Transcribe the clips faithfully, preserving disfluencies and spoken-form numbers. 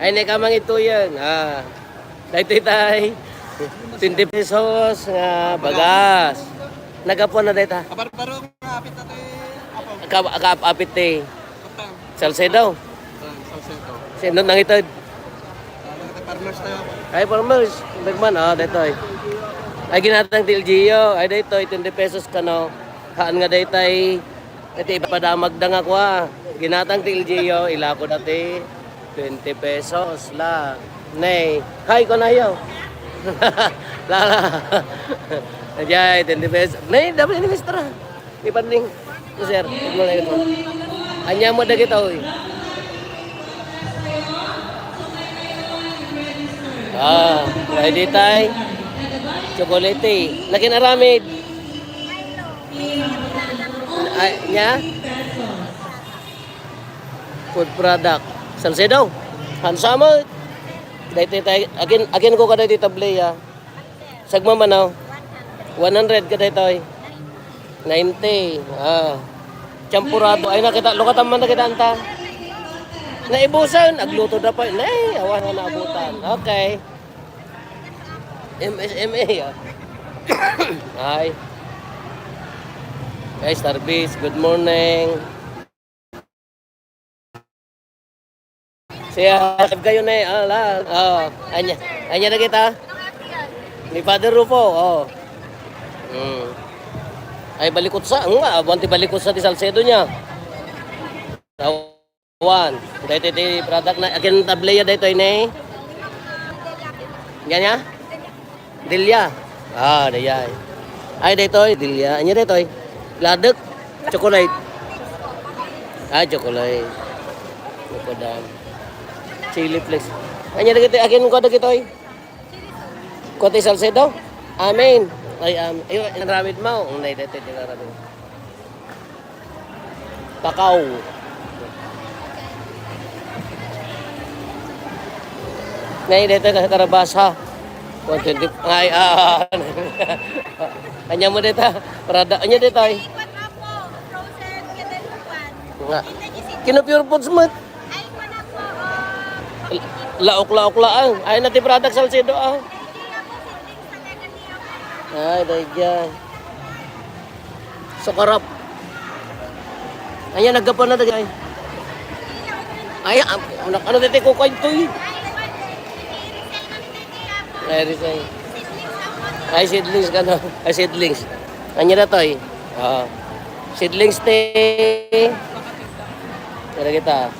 Ay, ne ka mangituyen. Ah. Daytoy tay. Twenty pesos nga bagas. Nagapuan na dayta. Abarbaro nga apit na to eh. Apo. Ka, ka, apit ti. Utang. Salcedo. Ah, Salcedo. Sino nangited? Ah, nagita farmers tayo. Ay, farmers. Dagman, ah, daytoy. Ay, ginatang ti L G U. Ay, daytoy, twenty pesos kano. Haan nga daytay. Iti ipadamagda nga kua. Ginatang ti L G U, ilako dati twenty pesos la. Nay, hi ko na yo. La, la. Ajay, twenty pesos. Nay, dapat ini mistra. Ipanding. Sir, good morning, good morning. Anya mo dagito, oy. Ah, ready tay. Chocolate. Nakin aramid. Ay, nya? Food product. Salcedo. Hansamo. Daytoy tay. Again, again ko kada di tableya. Sagmamano. One hundred ka daytoy. Ninety. Ah. Champurado. Ay, nakita. Lukatan man nakita anta. Naibusan. Agluto da pa. Nay, awan na naabutan. Okay. M S M A, ah. Ay. Guys, service. Good morning. Siya, kayo na eh. Ah, la. Oh, anya. Anya na kita? Ni Father Rufo, oh. Mm. Ay, balikutsa. Nga, abuan ti balikutsa ti Salcedo niya. Awan. Daytoy ti product na. Akin tableya daytoy ni. Nya, nya? Delia. Ah, dayay. Ay, daytoy, Delia. Anya daytoy? Ladek. Chocolate. Ah, chocolate. Chocolate. Chili flakes. Anya dagitoy? Akin ko dagitoy. Kote Salcedo? Amen. Ay, um, ay, ang ramid mo. Ang daytoy, daytoy, daytoy. Takaw. Nay, dito ka karabasa. One twenty. Ay, ah. Anya mo dito? Prada. Anya dito ay? Nga. Kino Pure Foods mo? Laok-laok laang. Ay, nati product Salcedo, ah. Ay, dayjay. Sukarap. Ayan, naggapan na dagay. Ay, am-, ano, ano dito ko kayo to eh? Ay, resign. Ay, seedlings ka na. Ay, seedlings. Anya na to eh? Oo. Seedlings te. Kaya kita.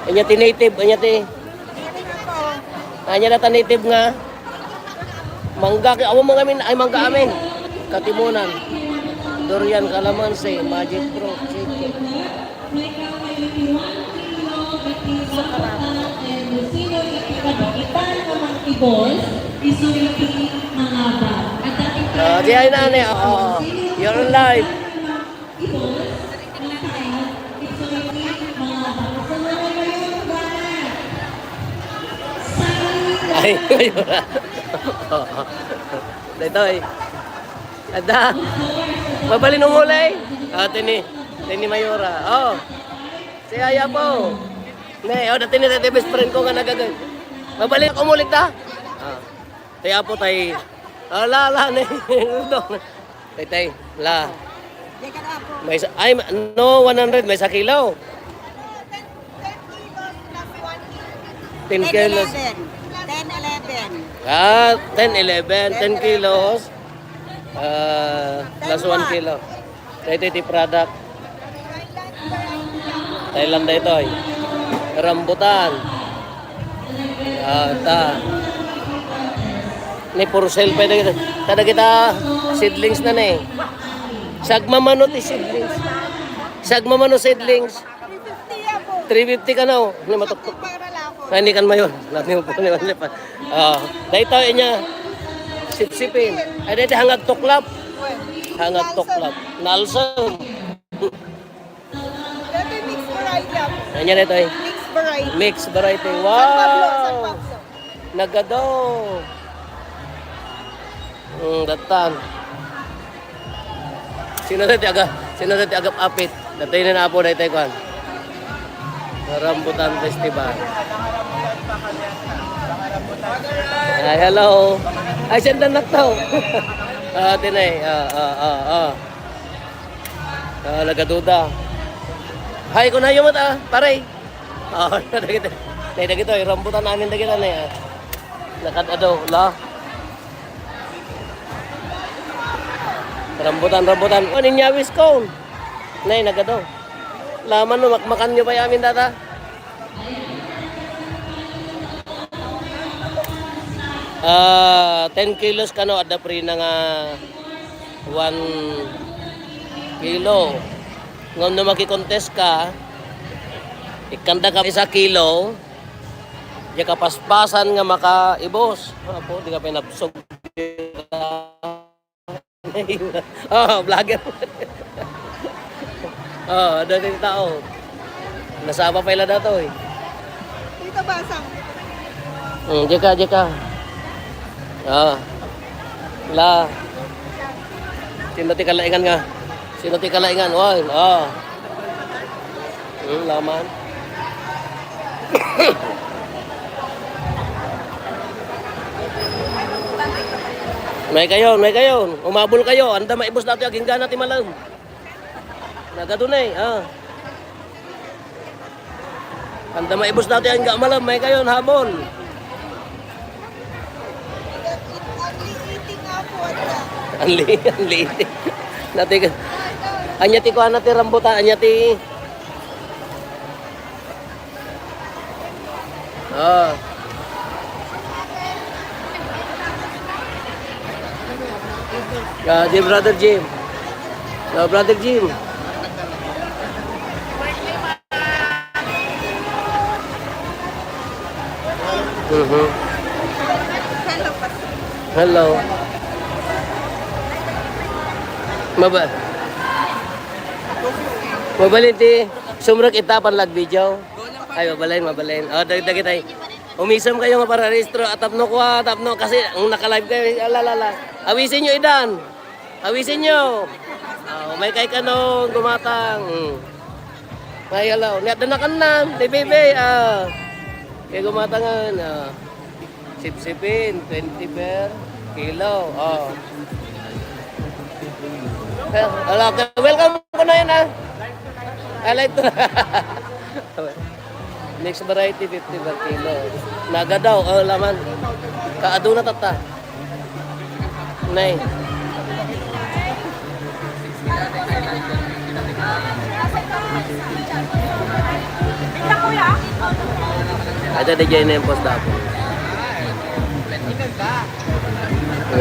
Anya ti native, anya ti. Anya data native nga mangga, kay awan mga amin, ay mangga amin. Katimunan. Durian, calamansi, magic fruit, chicken. Ah, di ay na, ano, oo. You're alive. Ay, Mayora. Daytoy. Ada. Mabalin umulay. Ah, tini. Tini Mayora. Oh. Si Aya po. Ne, oh, dati ni dati best friend ko nga nagagay. Mabalin ako umulit, ha? Ah. Tay apo, tay. Ala, ala, ni. Tay, tay, la. May sa, ay, ma-, no, one hundred, may sa kilo. Ten kilos. Ten, eleven. Ah, ten, eleven, ten kilos. Ah, plus one kilo. Daytoy ti product. Thailand daytoy. Rambutan. Ah, ta. Ni for sale pa dagita. Kada kita seedlings na ni. Sagmamano ti seedlings. Sagmamano seedlings. Three fifty ka na, oh. Ni matuktok. Ay, ni kan mayon. Nani mo po ni pa. Ah, daytoy inya. Sipsipin. Ay, daytoy hangag tuklap. Hangag tuklap. Nalsem. Dati mixed variety ako. Anya daytoy? Mixed variety. Mixed variety. San Pablo, San Wow! Pablo. Nagado. Mm, datan. Sino dati aga? Sino dati agap-apit? Dati na napo daytoy kwan. Rambutan Festival. Ay, hello. Ay, senda na to. Ah, tinay. Ah, ah, ah, ah. Ah, nagaduda. Hay, kunayo mo ta, pare. Ah, dagito. Nay, dagito, eh, rambutan amin dagito na, eh. Nakad-ado, la. Rambutan, rambutan. Oh, ninyawis ko. Nay, nagado. Laman no, makmakan nyo pa yamin data. Ah, ten kilos kano, adda free na nga one kilo. Ngem no maki-contest ka, ikkanda ka isa kilo, diay kapaspasan nga makaibos. Apo, di ka pinabsog. Oh, vlogger. Oh, dati tao. Nasaba pa ila dato, eh. Tita Basang. Hmm, diay ka, diay ka. Ah. La. Sino ti kalaingan nga? Sino ti kalaingan? Wan. Ah. Hmm, laman. May kayon, may kayon. Umabol kayo. Anda maibos nato yung ginggana ti malam. Nagadunay, ah. Anda maibos nato yung malam. May kayon, habol. Ang li-, ang liit. Nati ka. Anya ti kuana ti rambutan, anya ti. Ah. Ah, Jim, Brother Jim. Ah, Brother Jim. Mhm. Hello. Maba-, mabalin ti sumrek ita pan lag video. Ay, mabalin, mabalin. Oh, dag-, dagitay. Umisem kayo nga para rehistro. Ah, tapno kwa, tapno kasi ang naka-live kayo. Ala, ala, ala. Awisin nyo idan. Awisin nyo. Oh, may kay kano, gumatang. Hmm. Ay, hello. Ni adda na kannan. Ni Bebe, ah. Kay gumatangan, ah. Sipsipin, twenty per kilo. Oh. Eh, ala, welcome ko na yun, ah. I like to. Mixed variety, fifty per kilo. Naga daw, oh, laman. Kaaduna tatta. Nay. Ada di dyan yung post dapat.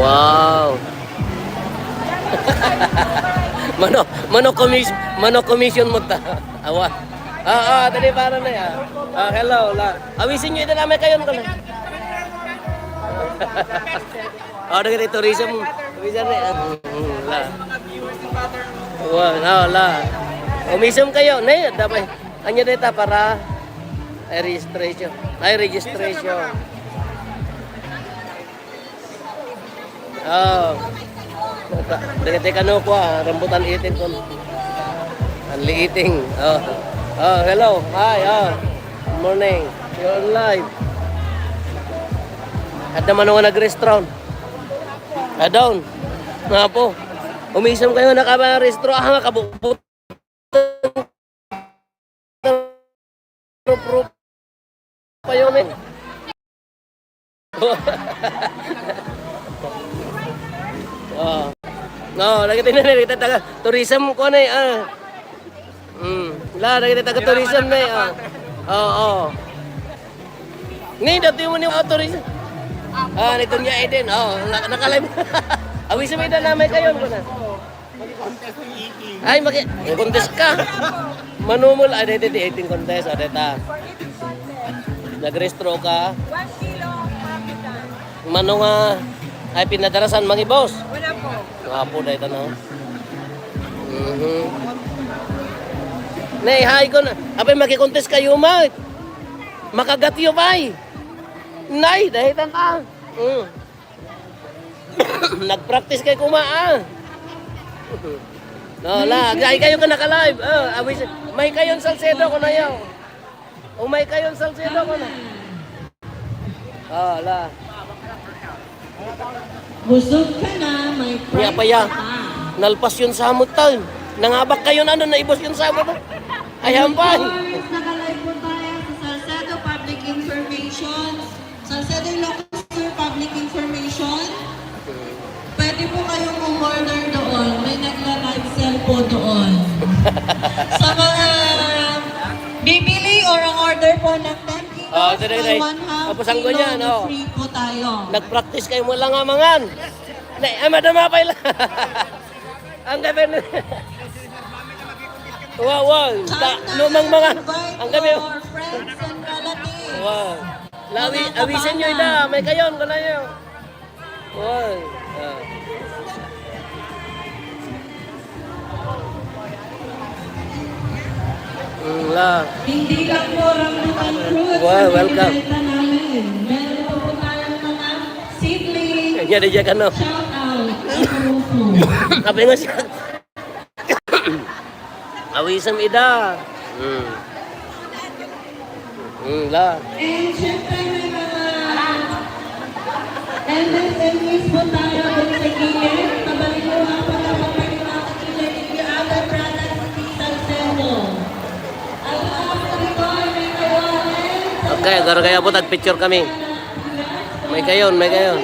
Wow. Mano, mano commis-, mano commission mo ta. Awa. Ah, ah, tadi para na ya. Ah, hello, la. Awisin nyo ito na may kayon ko na. Oh, dagiti tourism. Tourism ni, ah, mm, la. Wow, la, la. Umisem kayo, ne, dapat. Anya data para ay registration. Ay, registration. Oh. Dagiti kano ko, ah, rambutan itin kon. Ang liiting. Oh. Oh, hello. Hi, oh. Good morning. You're on live. Adda mano nga nag-restaurant. Adon. Nga po. Umisem kayo, nakabarestro. Ah, nga kabubut. Rup-rup. Payo, men. Oh. No, lagi tayo na, lagi tayo taga tourism ko na eh, ah. Hmm. La, lagi tayo taga tourism na eh, ah. Oo, oo. Ni, dati mo ni, oh, tourism. Ah, ni Doña Eden, oh, na-, nakalive. Awis mo na may kayo, ko na. Ay, maki-, eh, contest ka. Manumul, ah, dito, di, eating contest, ah, dito. Nagrehistro ka. One kilo, kapitan. Mano nga, ay, pinadarasan, mga boss? Wala po. Nga po, dito, no? Mhm. Nay, hay ko na. Apay, makikontest kayo, ma. Makagatyo, bay. Nay, dahil tan, ah. Mm. Nag-practice kay kuma, ah. No, la, ay kayo ka naka-live. Ah, awis, may kayon Salcedo ko na yaw. Umay kayon, Salcedo, ano? Ah, la. Busog ka na, may Niya pa ya. Ka pa. Nalpas yun sa hamot taon. Nangabak kayo na ano, naibos yun sa hamot. Ay, hampay. Of course, naka-live po tayo sa Salcedo Public Information. Salcedo Ilocos Sur Public Information. Pwede po kayong umorder doon. May nagla-live sell po doon. Sa mga bibili or ang order po ng ten kilos, Ah, dali, buy dali. One half Tapos ang kilo, ganyan, may oh. Free po tayo. Nag-practice kayo mo lang nga mangan. Ne, ay, madama pa ila. Ang gabi na. Wow, wow. Ta, China, lumang mga, invite ang gabi. Your friends and relatives. Wow. Lawi, Mga awisan nyo kabana. Ida. May kayon, kanayo. Wow. Ah. Mm, la. Hindi lang po rambutan fruits Wow, ang welcome. Binibenta namin. Meron po po tayong mga seedling. Yan, yan, ano? Shout out. Sabi nga siya. Awisem ida. Hmm. Hmm, la. And syempre may mga M S M Es po tayo dun sa gilid. Kabaliw nga po dapat pagkakakilala ninyo other products ni Salcedo. Ang mga pagkakita may kawalan. Okay, agar kaya po, tag-picture kami. May kayon, may kayon.